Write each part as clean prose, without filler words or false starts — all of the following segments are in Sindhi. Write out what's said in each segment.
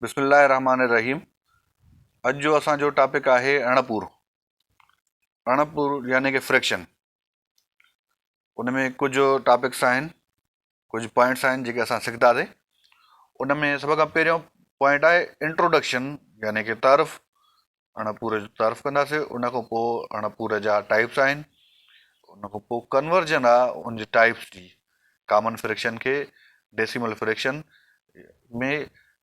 بسم الله الرحمٰن الرحيم اڄ جو اسان جو ٽاپڪ آهي اڻپور اڻپور يعني کہ فريڪشن ان ۾ ڪجهه ٽاپڪس آهن ڪجهه پوائنٽس آهن جيڪي اسان سکنداسين ان ۾ سڀ کان پهريون پوائنٽ آهي انٽروڊڪشن يعني کہ تعارف اڻپور جو تعارف ڪنداسين ان کان پوء اڻپور جا ٽائپس آهن ان کان پوء ڪنورجن آ ان جي ٽائپس جي ڪامن فريڪشن کي ڊيسيمل فريڪشن ۾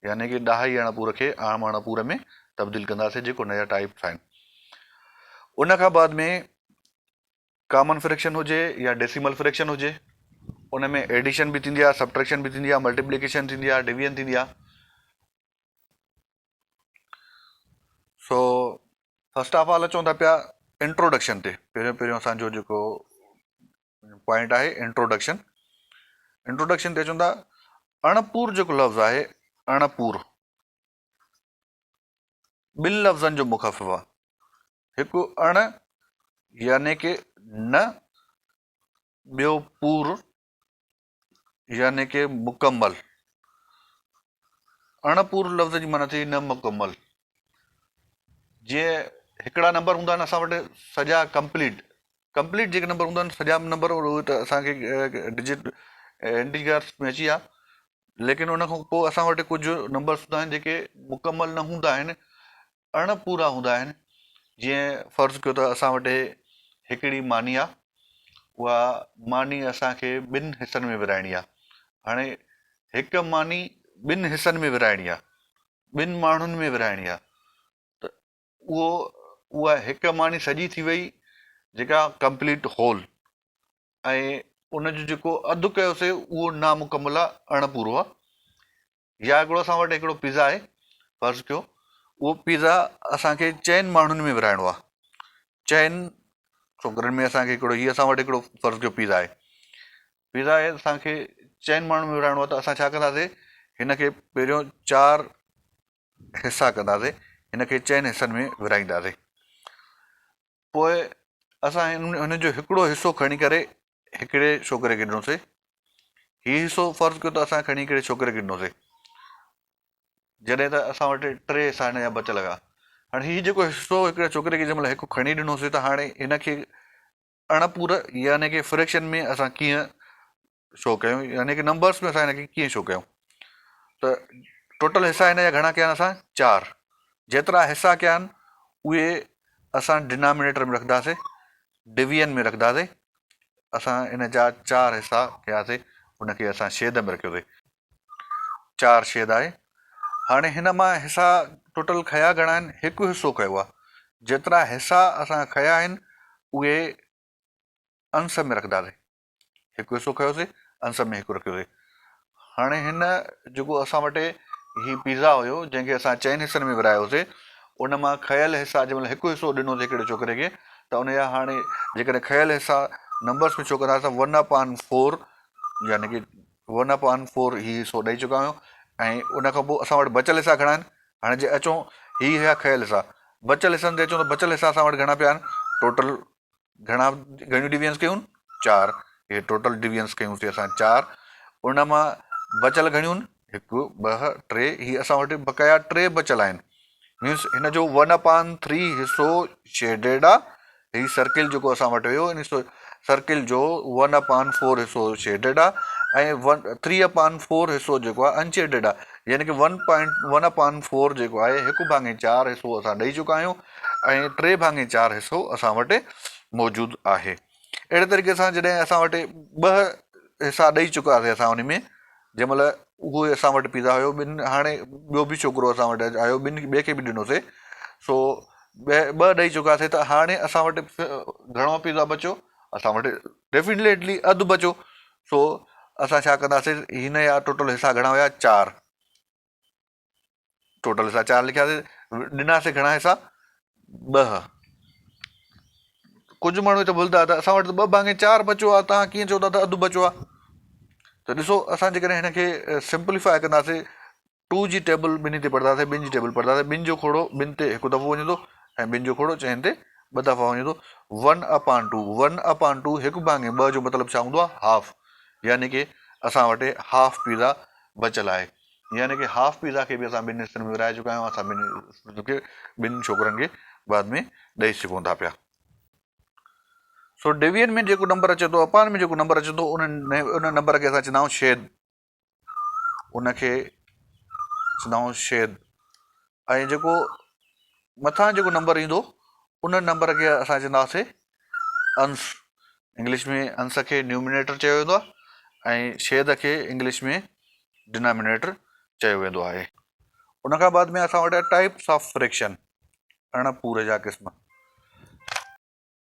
يعني کہ ڏهائي اڻپور کي عام اڻپور ۾ تبديل ڪنداسين جيڪو ان جا ٽائپس آهن ان کان بعد ۾ ڪامن فريڪشن هجي يا ڊيسيمل فريڪشن هجي ان ۾ ايڊيشن به ٿيندي آهي سبٽريڪشن به ٿيندي آهي ملٽيپليڪيشن ٿيندي آهي ڊويزن ٿيندي آهي سو فرسٽ آف آل اچون ٿا پيا انٽروڊڪشن تي پهريون پهريون اسانجو جيڪو پوائنٽ آهي انٽروڊڪشن انٽروڊڪشن تي اچون ٿا اڻپور جيڪو لفظ آهي اڻپور ٻن لفظن جو مخفف آهي هڪ اڻ يعني کہ نه ٻيو پور يعني ڪه مڪمل. اڻ پور لفظ جي معنيٰ ٿي نه مڪمل. جيئن هڪڙا نمبر هوندا آهن اسان وٽ سڄا ڪمپليٽ ڪمپليٽ جيڪي نمبر هوندا آهن سڄا نمبر اهي ته اسان کي ڊجٽ انٽيجرس ۾ اچي ويا ليڪن ان کان پوء اسان وٽ ڪجهه نمبرس هوندا آهن جيڪي مڪمل نه هوندا آهن اڻ پورا هوندا آهن جيئن فرض ڪيو ته اسان وٽ هڪڙي ماني آ اها ماني اسان کي ٻن حصن ۾ ورهائڻي آ هاڻي هڪ ماني ٻن حصن ۾ ورهائڻي آ ٻن ماڻهن ۾ ورهائڻي آ ته اهو اها هڪ ماني سڄي ٿي وئي جيڪا ڪمپليٽ هول ۽ ان جو جيڪو اڌ ڪيوسي اهو نامڪمل آ اڻ پورو آ يا هڪڙو اسان وٽ هڪڙو پيزا آهي فرض ڪيو اهو پيزا اسان کي چئن ماڻهن ۾ ورهائڻو آهي چئن ڇوڪرن ۾ اسان کي هڪڙو هي اسان وٽ هڪڙو فرض ڪيو پيزا آهي پيزا آهي اسان کي چئن ماڻهن ۾ ورهائڻو آهي ته اسان ڇا ڪنداسي هن کي پهريون چار حصا ڪنداسي هن کي چئن حصن ۾ ورهائينداسي پوء اسان هن جو هڪڙو حصو کڻي ڪري هڪڙي ڇوڪري کي ڏنوسي. هي حصو فرض ڪيو ته اسان کڻي هڪڙي ڇوڪري کي ڏنوسي. جڏهن ته اسان وٽ ٽي حصا هن جا بچيل هيا. هاڻي هي جيڪو حصو هڪڙي ڇوڪري کي جنهن مهل هڪ کڻي ڏنوسي ته هاڻي هن کي اڻ پور يعني ڪي فريڪشن ۾ اسان ڪيئن شو ڪيون يعني ڪي نمبرس ۾ اسان هن کي ڪيئن شو ڪيون ته ٽوٽل حصا هن جا گهڻا ڪيا آهن اسان چار جيترا حصا ڪيا آهن اهي اسان ڊنامينيٽر ۾ رکنداسي ڊويزن ۾ رکنداسي اسان ان جا چار حصا ڪياسي ان کي اسان شيد ۾ رکيوسي چار شيد آهي هاڻي هن مان حصا ٽوٽل کيا گهڻا آهن هڪ حصو کيو آهي جيترا حصا اسان کيا آهن اهي انس ۾ رکنداسي هڪ حصو کنيوسي انس ۾ هڪ رکيوسي هاڻي هن جيڪو اسان وٽ هي پيزا هيو جنهن کي اسان چئن حصن ۾ ورهايوسي ان مان کنيل حصا جنهن مهل هڪ حصو ڏنوسي هڪڙي ڇوڪري کي ته ان جا هاڻي جيڪڏهن کنيل حصا نمبرس ۾ شو ڪنداسين ته ون اپان فور يعني ڪي ون اپان فور هي حصو ڏئي چڪا آهيون ۽ ان کان پوء اسان وٽ بچيل حصا گهڻا آهن هاڻي جي اچون هي هيا کنيل حصا بچيل حصن تي اچون ته بچيل حصا اسان وٽ گهڻا پيا آهن ٽوٽل گهڻا گهڻيون ڊويزنس ڪيون چار هي ٽوٽل ڊويزنس ڪيون سي اسان چار ان مان بچيل گهڻيون هڪ ٻه ٽي هي اسان وٽ بقايا ٽي بچيل آهن مينس هن جو ون اپان ٿري حصو شيڊيڊ آ هي سرڪل جيڪو اسان وٽ هيو ان سرڪل جو ون اپان فور حصو شيڊيڊ آ ۽ ون ٿري اپان فور حصو جيڪو آ انشيڊيڊ آ يعني ڪي one point one upon four جيڪو آهي هڪ ڀاڱي چار حصو اسان ڏئي چڪا آهيون ۽ ٽي ڀاڱي چار حصو اسان وٽ موجود آهي. اهڙي طريقي سان جڏهن اسان وٽ ٻه حصا ڏئي چڪاسي اسان ان ۾ جنهن مهل اهو اسان وٽ پيزا هيو ٻن هاڻي ٻيو به ڇوڪرو اسان وٽ آيو ٻن ٻئي کي به ڏنوسي سو ٻه ٻه ڏئي چڪاسي ته هاڻي اسان وٽ گهڻو پيزا بچيو اسان وٽ ڊيفينيٽلي اڌ بچيو سو اسان ڇا ڪنداسي هن جا ٽوٽل حصا گهڻا هيا چار ٽوٽل حصا چار لکياسي ڏناسي گهڻا حصا ٻه ڪجهه ماڻهو ته ڀلدا ته اسان وٽ ته ٻه ڀاڱي چار بچو آهي توهان ڪيئن چئو ٿا ته اڌ بچو آهي ته ڏسو اسان جيڪڏهن هن کي سمپليفاء ڪنداسي ٽو جي ٽيبل ٻنهي تي پڙهنداسي ٻن جي ٽيبل پڙهنداسي ٻن جو کوڙو ٻن تي هڪ دفعو وڃي ٿو ۽ ٻن جو کوڙو چئن تي ٻه دفعا وڃي ٿو one upon two one upon two هڪ ڀاڱي ٻه جو مطلب ڇا هوندو آهي هاف يعني ڪي اسان وٽ هاف پيزا بچيل آهي. يعني ڪي هاف پيزا کي به اسان ٻن حصن ۾ ورهائي چڪا آهيون اسان ٻن اسٽوڊنٽس کي ٻن ڇوڪرن کي بعد ۾ ڏئي سگهون ٿا پيا. سو ڊويزن ۾ جيڪو نمبر اچي ٿو اپان ۾ جيڪو نمبر اچي ٿو ان ان نمبر کي اسان چوندا آهيون شيد ان کي چوندا آهيون شيد ۽ جيڪو مٿان جيڪو نمبر ايندو ان نمبر کي اسان چونداسي انس انگلش ۾ انس کي نيومينيٽر چيو ويندو آهي ۽ شيد کي انگلش ۾ ڊنامينيٽر چيو ويندو آهي. ان کان بعد ۾ اسان وٽ آهي ٽائپس آف فريڪشن، اڻ پور جا قسم.